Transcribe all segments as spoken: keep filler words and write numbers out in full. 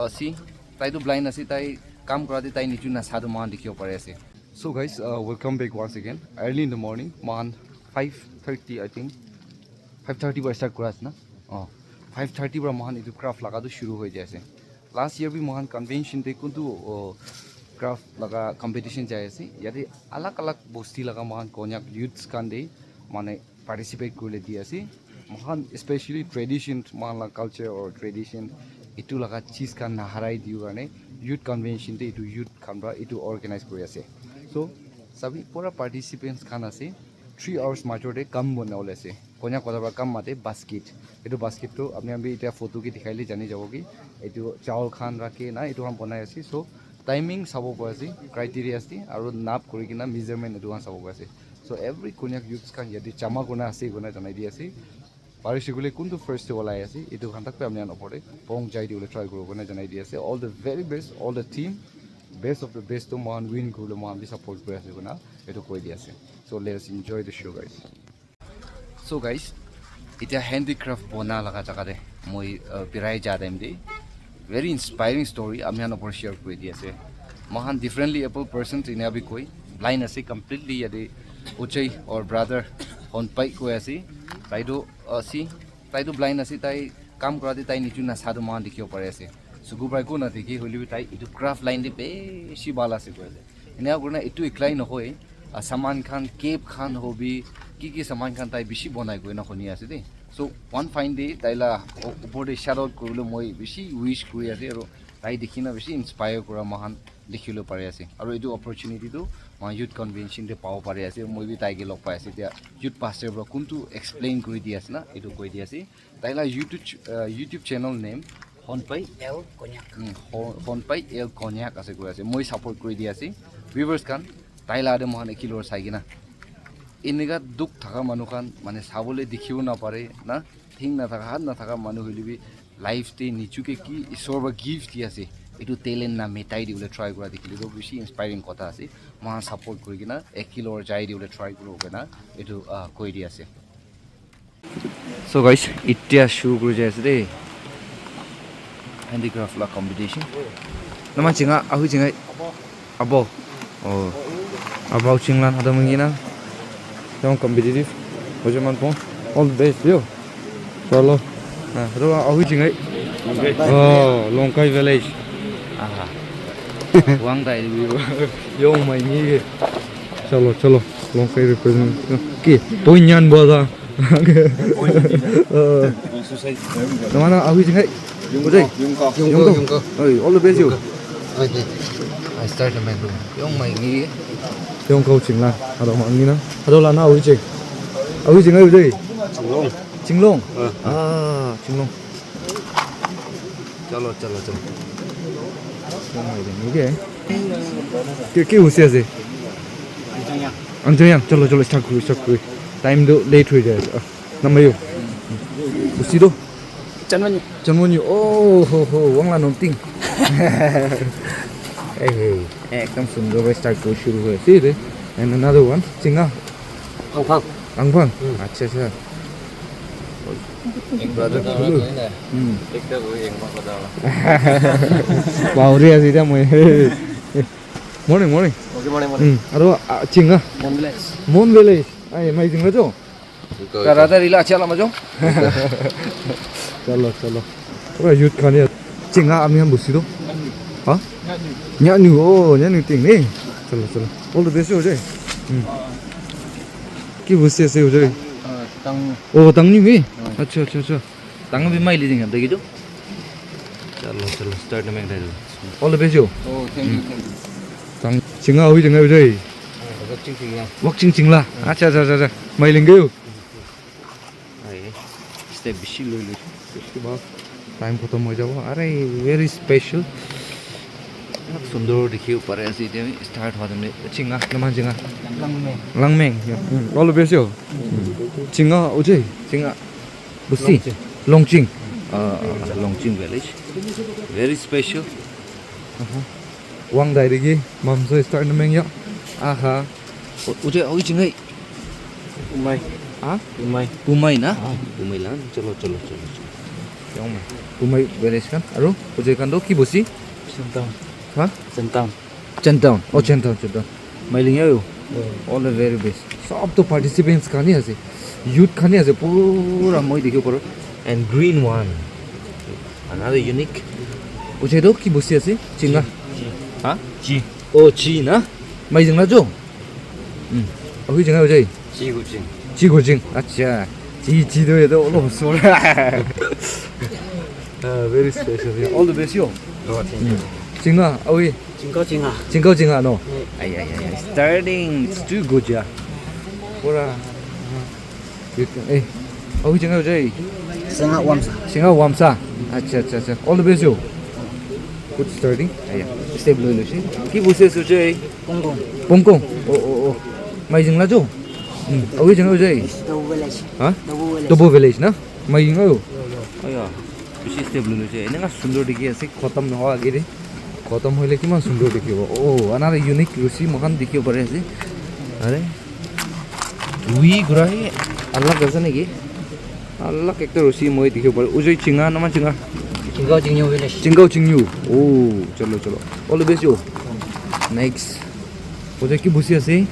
Uh, see, tai tu blind ase, tai kam kora te tai nichu nasa tu mohan dikhibo pari ase. So guys, uh, welcome back once again. Early in the morning, mohan five thirty, I think, five thirty para start kura ase na? Oh, five thirty para mohan etu craft laga tu shuru hoi jai ase. Last year bi mohan convention te kuntu, oh, craft laga competition jai ase. Yate alag alag bosti laga mohan Konyak youths khan te mane participate kurile di ase. Mohan especially tradition, mohan la culture or tradition, etu laga cheez khan naharai diu karne youth convention te etu youth khan para etu organize kuri ase. So sabi pura participants khan ase, three hours major te kam bonabole ase. Konyak kotha para kam mate basket. Etu basket tu apni khan bi itya photo ke dikhai le jani jabo ki etu chawal khan rakhi na etu khan bonai ase. So timing sabo pari ase, criteria ase, aru nap kuri kena measurement etu khan sabo pari ase. So every Konyak youths khan yate jama kurina ase koina janai di ase. Parise koile kuntu first te olai ase, etu khan tak pe apni khan opor te pong jai di bole try kuri koina janai di ase. All the very best, all the team, best of the best to mohan win kuri bole mohan bi support kuri ase koina etu koi di ase. So let us enjoy the show, guys. So guys, itya handicraft bona laga jaga te moi, uh, birai ja time te very inspiring story ami khan opor share kuri di ase. Mohan differently able person enia bi koi, blind ase completely yate, Ochai or brother Honpai koi ase. Tai tu, uh, see, tai tu blind ase, tai kam kora te tai nichu nasa tu mohan dikhibo pari ase. Suku para eku na dikhi hoile bi tai etu craft line te bishi bhal ase koi ase. Enia kurina etu eklai nohoi, ah, saman khan, cap khan hobi, ki ki saman khan tai bishi bonai koina huni ase de. So one fine day tai la o-, upor te shout out kuribole moi bishi wish kuri ase, aru tai dikhi na bishi inspire kura mohan dikhi bole pari ase. Aru etu opportunity tu moi youth convention te pabo pari ase, moi bi tai ke log pai ase. Tia youth pastor para kuntu explain kuri di ase na, etu koi di ase. Tai la YouTube ch-, uh, YouTube channel name Honpai L Konyak. Mm, Hon-, Honpai L Konyak ase koi ase. Moi support kuri di ase. Viewers khan, tai la de mohan ekilor sai kena. Eneka dukh thaka manu khan, mane sabole dikhibo na pare na, thing na thaka, hat na thaka manu hoile bi life te nichu ke ki isor ba gift di ase. Etu talent na metai di bole try kura dikhile to bishi inspiring kotha ase. Mohan support kuri kena ekilor jai di bole try kuru kena etu, ah, koi di ase. So guys, itya shuru kuri jai ase de. Handicraft la competition. Nama chinga, ahu chinga. Abo. Oh. Abo chinglan hada mangina. Yang competitive. Oje man pon. All the best, yo. Chalo. Na, hada ahu chinga. Oh, Longkai village. Aha. Wang dai. Yo, mai ni. Chalo, chalo. Longkai represent. Ki, toinyan boda. Namana ahui jingai. Ujai. Yungko, yungko. Oi, all the best you. Okay. I start the man. Yong mai ni. Yungko chingla. Hado ma ni na. Hado la na ahui jing. Ahui jingai ujai. Chinglong. Chinglong. Ah, chinglong. Chalo, chalo, chalo. Yong mai ni ke. Ke, ke usia se. Angchayang, chalo, chalo, start kuru, start kuru. Time tu late hoi jai. Ah, namai yo. Usi do. Chanwanyu. Chanwanyu. Oh, ho, ho, wang la nong ting. Hey, hey. Ekdam sundor para start kuru shuru hoi ase de. And another one, chinga. Angphang. Angphang. Hmm. Acha, acha. Brother, hello. Hmm. Bahuri ase dia moi. Morning, morning. Okay, morning, morning. Hmm. Aro, ah, chinga. Mon village. Mon village. Ai, mai chinga jo. Ka rada rila acha lama jo. Chalo, chalo. Pura youth khan ya. Chinga ami ham busi do. Ha? Nyanu, oh, nyanu ting ni. Chalo, chalo. All the best ho jai. Hmm. Ki busi ase ho jai. Tang. Oh, tang ni mi? Acha, acha, acha. Tang bi mai li ding ham dagi jo. Chalo, chalo. Start na meng dai. All the best yo. Oh, thank you, thank you. Tang chinga hui chinga hui jai. Wakching chingla. Wakching chingla. Acha, acha, acha, acha. Mai linge yo. Ai, step bishi loi loi. Bishi ba. Time khotom hoi jabo. Are, very special. Sundor dikhibo pare ase etia start hwa time te. Chinga, naman chinga. Langmeng. Langmeng. Yeah. Mm. All the best yo. Mm. Chinga, ujai. Chinga. Busi. Longching. Longching. Ah, Longching village. Very special. Aha. Wang dai rigi. Mamso start na meng ya. Aha. U-, ujai, ujai chingai. Umai. Ha? Umai. Umai na? Ah. Umai lan. Chalo, chalo, chalo, chalo. Kumai village khan. Aru ujai khan toh ki bosti? Chentown. Ha? Chentown. Chentown. Oh, Chentown, Chentown. Mailing yo. All the very best. Sob to participants khan hi ase. Youth khan hi ase. Pura moi dikhibo paro. And green one. Another unique. Ujai toh ki bosti ase? Chinga. Ha? Chi. Oh, chi na? Mai jing la jo? Hmm. Ahui jing ahui jai. Chi gu jing. Chi gu jing. Acha. Chi, chi toh yate olop osor. Ah, very special. Yeah. All the best, yo. Oh, thank you. Chinga, ahui. Chingkao chinga. Chingkao chinga, no? Ai, ai, ai, ai. Starting, it's too good, yeah. Pura. You can, eh. Ahui jing ahui jai. Singa wamsa. Singa wamsa. Acha, acha, acha. All the best, yo. Good starting. Aya. Step loi loi shi. Ki bosti ase ujai? Pongkong. Pongkong. Oh, oh, oh. Mai jing la jo? Hmm. Ahui jing ahui jai. Dobu village. Ha? Dobu village. Dobu village na? Mai jing ayo. Aya. Bishi step loi loi shi. Eneka sundor dikhi ase. Khatam nohoa agey de. Khatam hoile kiman sundor dikhibo. Oh, another unique rusi moikhan dikhibo pari ase. Are? Wi gurai alag ase naki? Alag ekta rusi moi dikhibo pari. Ujai chinga, nama chinga? Chingkao chingyu village. Chingkao chingyu. Oh, chalo, chalo. All the best, yo. Next. Ujai ki bosti ase?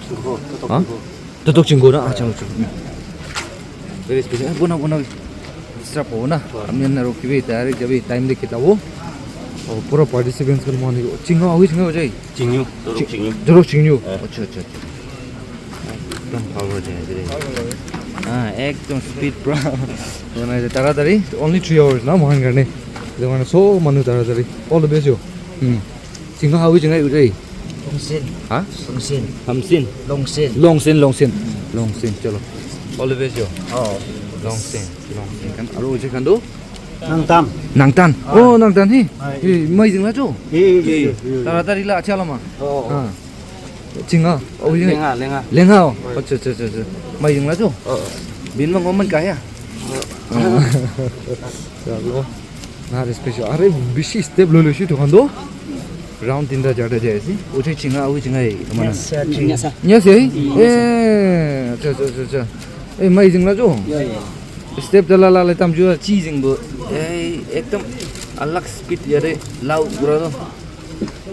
Chingko, totok. Ha? Chingko. Totok chingko na? Ah, chalo, chalo. Very special. Eh, bona, bona. Disturb hobo na. Ami na rukhibi, direct jabi, time de kheta hobo. Oh, pura participants khan mani. Chinga, ahui chinga ujai. Chingyu, dorok chingyu. Dorok chingyu. Eh. Acha, acha, acha. Ekdom power jai ase. Ah, ekdom speed pura. Mana taratari, only three hours na moikhan karne. Etu karne sob manu taratari. All the best yo. Hmm. Chinga ahui chinga ujai. Longsen. Ha? Longsen. Hamsin. Longsen. Longsen, Longsen. Longsen, chalo. All the best yo. Oh. Longsen, Longsen khan. Aru ujai khan tu? Nangtan. Nangtan. Ah. Oh, Nangtan hi. Ah, hi, mai jing la jo. Hi, hi, hi, hi. Taratari la acha lama. Oh, oh. Ah. Chinga. Oh, hi. Lenga, lenga. Lenga. Oh. Oi. Acha, acha, acha, acha. Mai jing la jo. Oh, oh. Bin ma ngoman kaya. Oh. Ah. Chalo. Na respect. Are bishi step loi loi shi tu khan do. Round tinta charta jai ase. Ujai chinga, ahui chinga hai. Mana. Nyasa. Nyasa. Nyasa hai? Nyasa. Eh, acha, acha, acha, acha. Eh, mai jing la jo. Ya, ya. Step dala la le tam ju chi jing bo. Eh, ekdom alag speed yare lau pura to.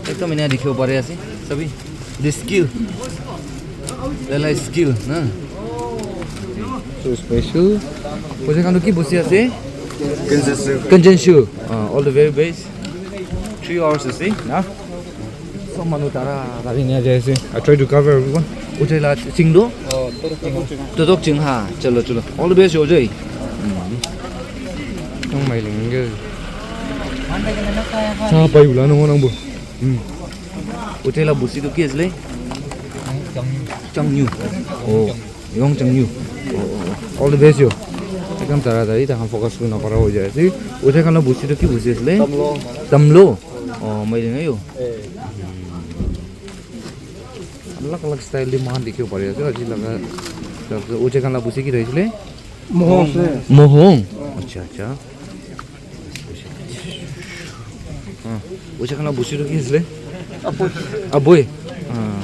Ekdom ena dikhibo pari ase. Sabi, the skill. The life skill, na? So special. Ujai khan to ki bosti ase? Kanjenshu. Kanjenshu. Ah, all the very best. Three hours ase, na? Sob manu tara tari ena jai ase. I try to cover everyone. Ujai la ching do? Oh, totok ching. Totok ching ha. Chalo, chalo. All the best, ujai. Hmm. Tong mai ling ge. Sa pai ula no nang bo. Hmm. Ujai la bosti tu ki asle? Changyu. Oh. Yong Changyu. Oh, oh, oh. All the best yo. Ekdom taratari takhan focus kurina para hoi jai ase. Ujai khan la bosti tu ki bosti asle? Tamlo. Tamlo. Oh, mai ling yo. Eh. Alag alag style de moikhan dikhibo pari ase. Aji laga, ujai khan la bosti ki thaisile? Mohong. Mohong. Acha, acha. Ah, ujai khan la bosti tu ki asile? Aboi. Aboi. Ah.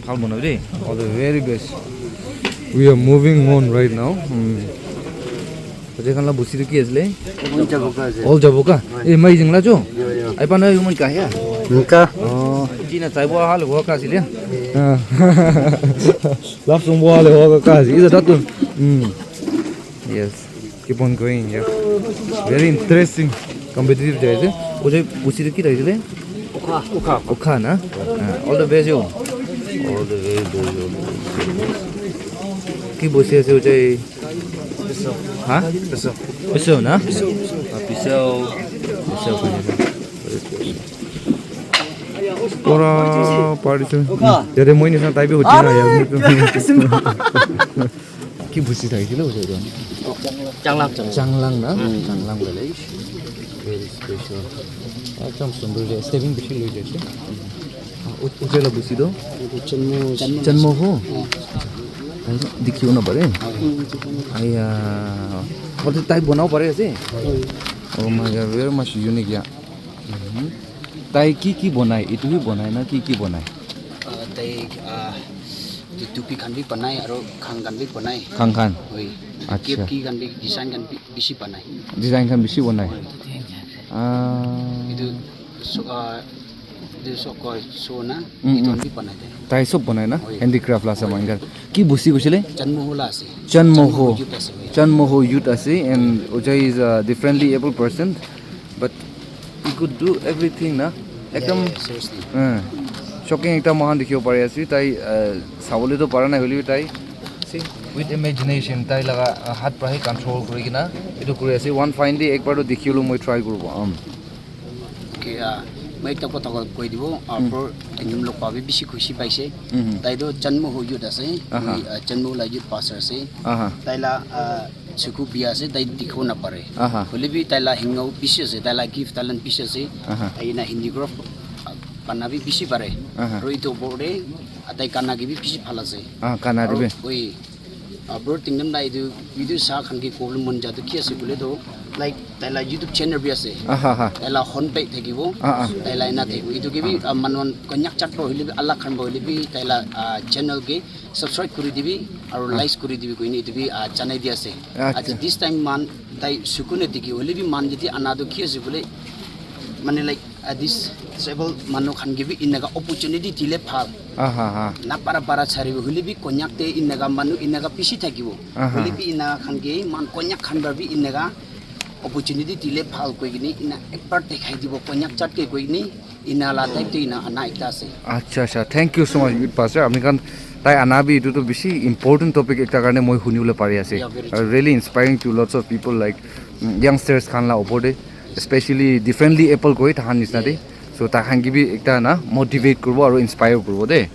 Bhal banabo de. All the very best. We are moving on right now. Hmm. Ujai khan la bosti tu ki asile? All Jaboka ase. All Jaboka? Hoi. Eh, mai jing la jo? Yo, yo. Ai pa na yo man ka ya? Nka. Oh, ji na chai bo ha lo ka si le. Ah. Love song bo ha lo ka si. Ida datu. Hmm. Yes. Keep on going, yeah. Very interesting. Competitive jai ase. Ujai bosti tu ki thaisile? Ukha. Ukha. Ukha na? Ah, all the best yo. All the very best yo. Ki bosti ase ujai? Piso. Ha? Piso. Piso na? Piso. Ah, piso. Piso. Pura party tu. Yate moi nisina tai bi uthi na yaar. Ki bosti thaisile ujai tu? Changlang. Changlang na? Changlang bole. Very special. Ekdom sundor de. Saving bishi loi jaise. Ah, u-, ujai la bosti tu? Chanmo. Chanmo ho? Ai, dikhibo na pare? Aiya. Hote tai banabo pare ase? Oh my God, very much unique, yeah. Mhm. Tai ki ki banai? Etu bi banai na ki ki banai? Ah, tai, ah, Etu tupi khan bi banai aro khang khan bi banai. Khang khan. Hoi. Acha. Cap ki khan bi design khan bi bishi banai. Design khan bishi banai. Ah. Etu so, ah, etu so koi so na, mm, etu mm, khan bi banai de. Tai sob banai na? Hoi. Handicraft la saman khan. Ki bosti koisile? Chanmoho la ase. Chanmoho. Chanmoho youth ase, hoi. Chanmoho youth ase and Ojai is a differently able person, but he could do everything na. Yeah, ekdam, yeah, seriously. Uh, shocking ekta mohan dikhibo pari ase. Tai, uh, sabole to para nai hoilebi tai, see, with imagination tai laga, uh, hat para hi control kuri kena etu kuri ase. One fine day ekbar to dikhibole moi try kuribo. Um. Okay, ah, moi ekta kotha koi dibo, ah, hmm, bro, ekdom log pa bi bishi khushi paise. Mhm. Tai toh Chanmoho youth ase, aha, moi, ah, Chanmoho la youth pastor ase. Aha. Tai la, ah, chuku bia ase, tai dikhibo napare. Aha. Hoile bi tai la hengau bishi ase, tai la gift talent bishi ase. Aha. Tai ena handicraft, ah, bana bi bishi pare. Aha. Aro etu opor te, ah, tai gana ke bi bishi bhal ase. Ah, gana te bi. Aro, oi, Ah, bro, tingdam na etu video sa khan ke kobole mon ja tu ki ase koile tu, like, tai la YouTube channel bi ase. Aha, aha. Tai la hon page thakibo. Ah, ah. Tai la ena thakibo. Etu ke bi, ah, manu khan Konyak chat pa hoile bi, alag khan pa hoile bi, tai la, ah, channel ke subscribe kuri dibi, aro, ah, likes kuri dibi koine etu bi, ah, janai di ase. Acha. Acha, this time man tai sukune dikhi hoile bi man jati ana tu ki ase koile, mane, like, ah, this disabled manu khan ke bi eneka opportunity dile bhal. Aha, ha. Na para para chari bi hoile bi Konyak te eneka manu eneka bishi thakibo. Aha. Hoile bi ena khan ke man Konyak khan para bi eneka opportunity dile bhal koi kini ena ekbar dekhai dibo Konyak chat ke koi kini ena la type te ena ana ekta ase. Acha, acha. Thank you so much, youth pastor. Ami khan tai ana bi etu to bishi important topic ekta karne moi huni bole pari ase. Yeah, very true. Uh, really inspiring to lots of people like, mm, youngsters khan la opor te. Especially differently able koi tahan nisna de. So tahan ki bi ekta na motivate kuribo aro inspire kuribo de.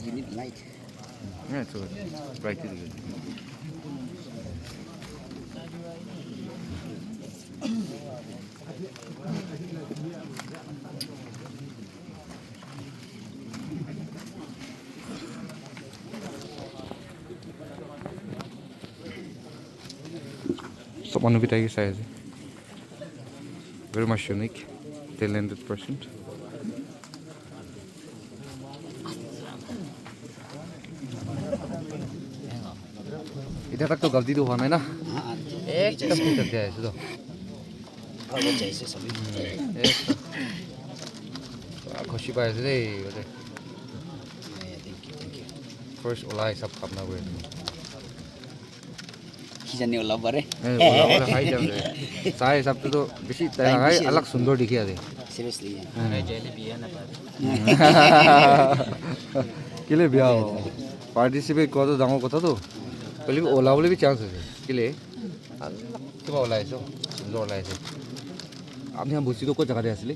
You need light. Yeah, it's okay. Bright is good. Sob manu bi tai ke sai ase. Very much unique, talented person. Itya tak to galti to hua nai na? Ekdam thik thak jai ase to. Ekdam. Pura khushi pai ase dei, yate. First olai sab kamna kuri ase. Ki jane olab pare. Eh, olab pare, hai jab de. Sai hisab te to bishi tai lagai, bishi ase. Alag sundor dikhi ase. Seriously, yeah. Hmm. Kile biya ho? Participate kora to dangor kotha to. Hoile bi olabole bi chance ase. Kile? Alag kiba olai ase, sundor olai ase. Apni khan bosti to kot jaga te asile?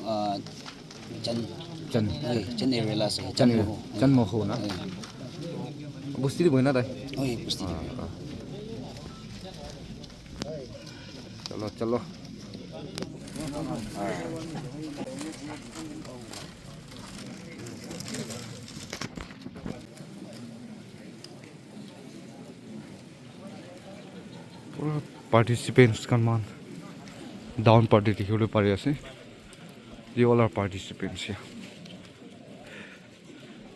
Ah, Chan. Chan. Oi, Chan area la ase. Chan Moho. Chan Moho na? Oi. Bosti te bohe na tai? Oi, bosti te. Ah, ah. Chalo, chalo. Pura participants khan man down party dikhi bole pari ase. They all are participants here.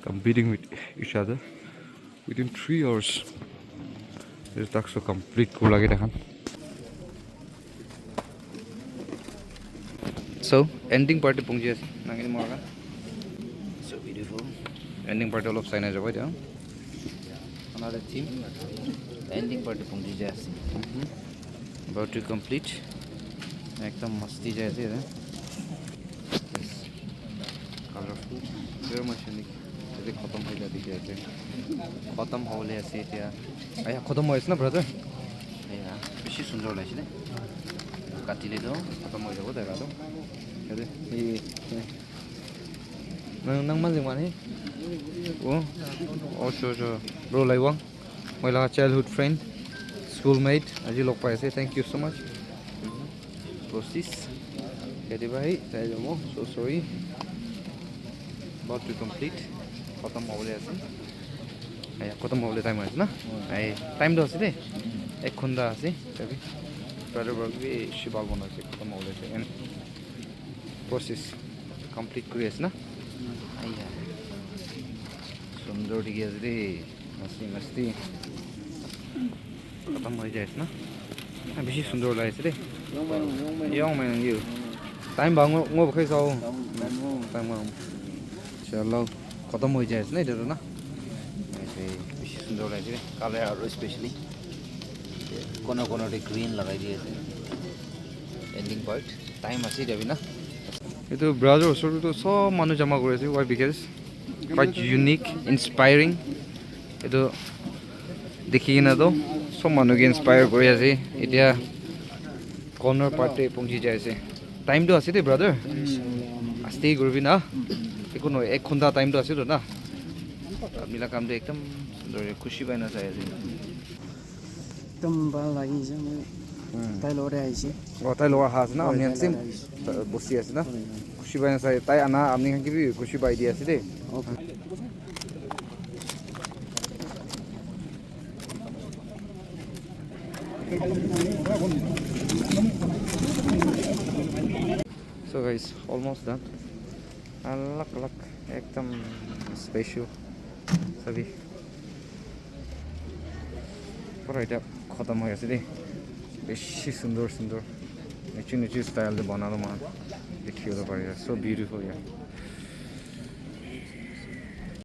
Competing with each other within three hours. This tak so complete kura lage takhan. So, ending party pungji ase. Nangini mora. So beautiful. Ending party olop sai na jabo etia. Another team. Ending party pungji jai ase. About to complete. Ekdam masti jai ase. Yes. Colorful. Very much unique. Yate khatam hoi jai dikhi ase. Khatam hobole ase etia. Aya, khatam hoi ase na, brother? Aya, bishi sundor lagise de. Katile to khatam hoi jabo tai la to. Yate, ye, ye. Nang, nang man jing man he? Oh, oh, sure, sure. Bro, Laiwang. Moi laga childhood friend, schoolmate, aji log pai ase. Thank you so much. Process. Yate bhai, tai jabo. So sorry. About to complete. Khatam hobole ase. Aya, khatam hobole time ase na? Ai, time to ase de. Ek ghonta ase. Tabi. Brother work bi shibal bona ase. Khatam hobole ase. And process complete kuri ase na? Aiya. Sundor dikhi ase de. Masti, masti. Khatam hoi jai ase na? Ah, bishi sundor lagi ase de. Young man, young man. Young man, you. Time bang ngo, ngo khai sao. Time, time, time. Time bang. Chalo. Khatam hoi jai ase na, etu tu na? Ase, bishi sundor lagi ase de. Color aru especially. Kono kono de green lagai di ase. Ending part. Time ase jabi na. Etu brother osor tu sob manu jama kuri ase. Why? Because quite unique, inspiring. Etu dikhi kena tu sob manu ke inspire kuri ase. Etia corner part te pongchi jai ase. Time tu ase de, brother. Ase kuri bi na. Eku no, ek ghonta time tu ase tu na. Apni la kam tu ekdam sundor, khushi pai na sai ase. Ekdam bhal lagi ase moi. Hmm. Tai logor te ahi ase. Oh, tai logor aha ase na? Hoi, apni khan tai same logor te ahi ase. Bosti ase na? Hoi, hoi. Khushi pai na sai, tai ana apni khan ke bi khushi pai di ase de. Okay. So guys, almost done. Alag alag, ekdam special. Sabi. Pura eta khatam hoi ase de. Bishi sundor sundor. Niche niche style de bana toh moikhan dikhi bole pari ase. So beautiful, yeah.